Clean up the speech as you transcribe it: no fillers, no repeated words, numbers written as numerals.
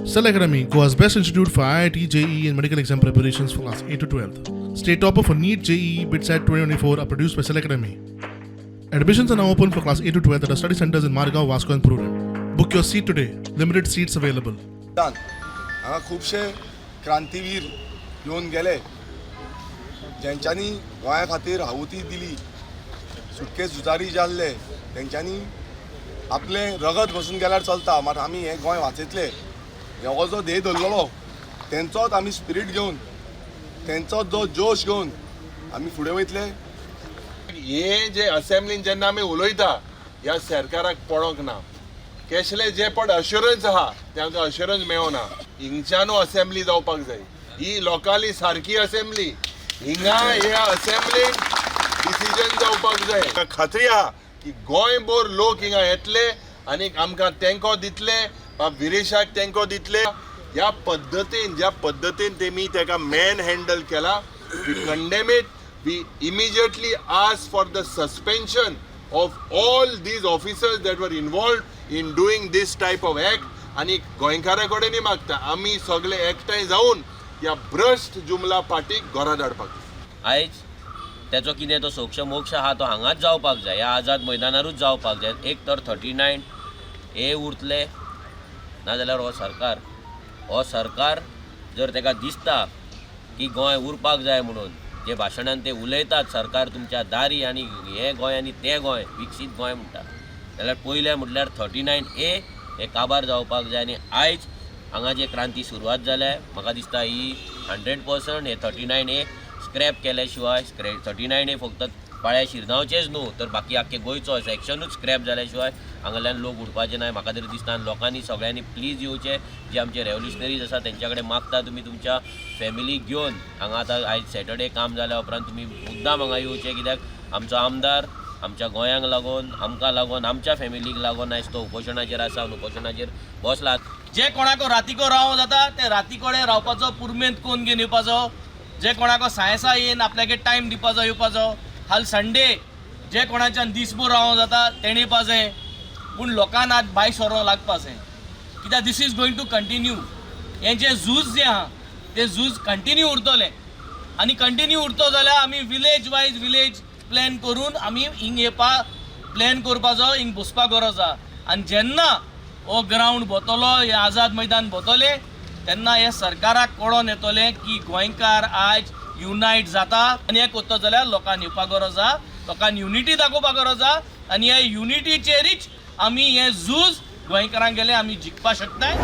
Cell Academy, Goa's best institute for IIT, JEE, and medical exam preparations for class 8 to 12. State topper for NEET, JEE, BITSAT 2024 are produced by Cell Academy. Admissions are now open for class 8 to 12 at our study centers in Margao, Vasco, and Prudent. Book your seat today. Limited seats available. हांगा खुबशे क्रांतीवीर येवन गेले, जेंच्यांनी गोंया खातीर आहुती दिली. सुटके झुजारी जे आहले, तेंच्यांनी आपलें रगत बसून गेल्यार चलता, मात आमी हें गोंय वाचयतले हो जो ध्येय धरलेलो, तेंचोच आमी स्पिरीट घेवन, तेंचोच जो जोश घेवन आमी फुडें वयतले. हे जे असेंब्लीन जेन्ना आमी उलयता, ह्या सरकाराक पडोंक ना. केसले जे पण अश्युरन्स आहा, ते आमकां अश्युरन्स मेळना. हिंगच्यानू असेंब्ली जावपाक जाय. ही लोकांली सारकी असेंब्ली. हिंगा ह्या असेंब्लीन डिसिजन जावपाक जाय. खात्री आहा की गोंयभर लोक हिंगा येतले आनी आमकां तेंको दितले, बाब विरेशाक तेंको दितले. ह्या पद्दतीन, ज्या पद्दतीन तेमी तेका मॅन हँडल केला, we condemn it. We immediately ask for the suspension of all these officers that were involved in doing this type of act. आनी गोंयकारा कडेनूय मागता, आमी सगळे एकठांय जावन ह्या भ्रश्ट जुमला पार्टीक घरा धाडपाक. आयज तेचो कितें तो सोक्ष मोक्ष आहा, तो हांगाच जावपाक जाय, ह्या आझाद मैदानारूच जावपाक जाय. एक तर 39A उरतले, नाजाल्यार हो सरकार, हो सरकार जर तेका दिसता की गोंय उरपाक जाय म्हणून जे भाशणान ते उलयतात, सरकार तुमच्या दारी आनी हें गोंय आनी तें गोंय, विकसीत गोंय म्हणटा, जाल्यार पयलें म्हटल्यार 39A हे काबार जावपाक जाय. आनी आयज हांगा जे क्रांती सुरवात जाल्या, म्हाका दिसता ही 100% हे 39A scrap केल्या शिवाय, 39A फक्त पाळ्या शिरगांवचेच न्हू, तर बाकी आख्खे गोंयचो सेक्शनूच स्क्रॅप जाल्या शिवाय हांगाल्यान लोक उडपाचे ना, म्हाका तरी दिसता. आनी लोकांनी सगळ्यांनी प्लीज येवचे. जे आमचे रेवल्युशनरीज आसा, तेंच्या कडेन मागता, तुमी तुमच्या फॅमिलीक घेवन हांगा आतां आयज सॅटर्डे काम जाल्या उपरांत तुमी मुद्दाम हांगा येवचे, कित्याक आमचो आमदार आमच्या गोंयांक लागून, आमकां लागून, आमच्या फॅमिलीक लागून आयज तो उपोशणाचेर आसा आनी उपोशणाचेर बसला. जे कोणाको रातीको रावो जाता, ते राती कडेन रावपाचो, पुरुमेंत कोन्न घेवन येवपाचो. जे कोणाको सायेसा येवन आपल्यागे टायम दिवपाचो, येवपाचो. हाल संडे, जे कोणाच्यान दीसभर रावो जाता तेणें येवपाचें. पूण लोकांक आज भायर सरो लागपाचें, कित्याक this is going to continue. हें जें झूज जें आहा, तें झूज कंटिन्यू उरतलें आनी कंटिन्यू उरतो जाल्यार आमी विलेज वायज विलेज प्लॅन करून आमी हिंग येवपा प्लॅन करपाचो, हिंग बसपा गरज आहा. आनी जेन्ना हो ग्रावंड भोतलो, हे आझाद मैदान भोतलें, तेन्ना हे सरकाराक कळोन येतलें की गोंयकार आयज युनायट जाता. आनी हें करता जाल्यार लोकांक येवपा गरज आहा, लोकांक युनिटी दाखोवपा गरज आहा आनी ह्या युनिटीचेरीच आमी हें झूज गोंयकारांक गेले आमी जिखपाक शकताय.